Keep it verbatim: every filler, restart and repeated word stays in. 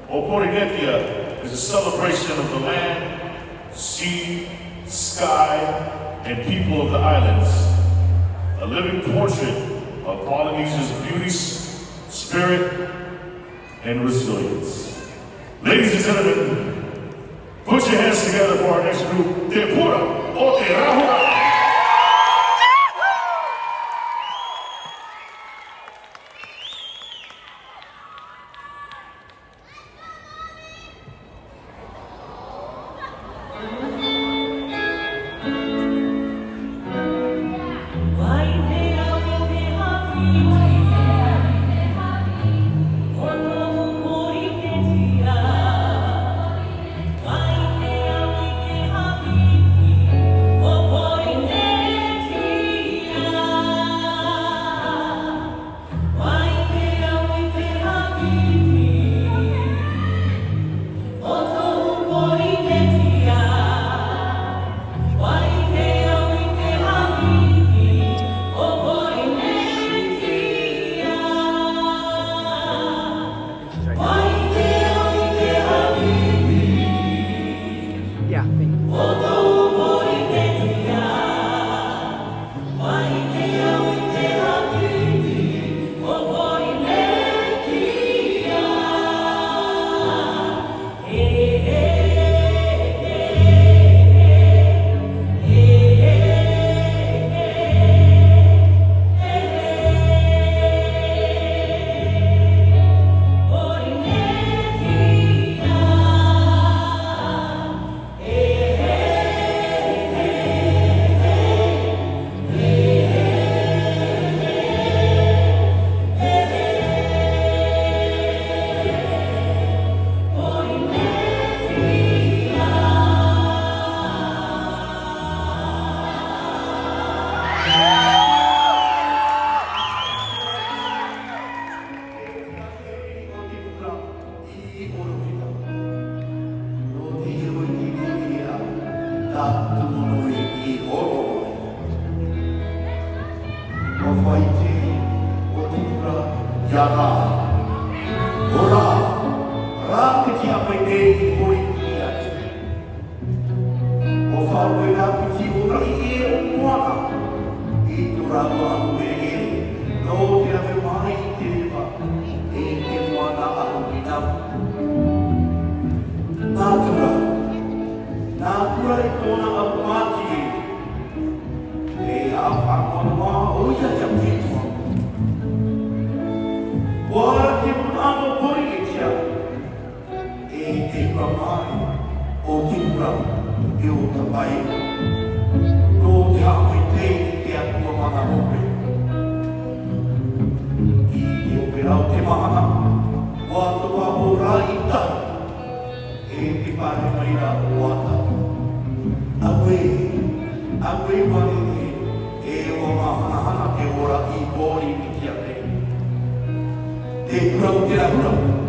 O Porinetia is a celebration of the land, sea, sky, and people of the islands. A living portrait of Polynesia's beauty, spirit, and resilience. Ladies and gentlemen, put your hands together for our next group, Te Pura o te Rahuraʻa. ʻO faʻaue rā piti ʻōraʻi ʻē o moana i tō rāua ahureʻe nō te rave mai i te reva e te moana ahu i nau. Nā tura, nā tura i tōna ahu māti ē, e ʻāfaʻa noa ʻo ia i a Pētua. ʻUa ara te manaʻo Porinetia, e te hura mai o te hura e o Tapae. Nō te haʻamaitaʻi i te Atua Mana Hope. I te hope ra o te mahana, ʻua topa ʻōraʻi tahi e te fare mai ra o Atapu. Auē, auē, ʻua nehenehe e ʻua māhanahana te ora i Porinetia nei. Te hura o te rahuraʻa.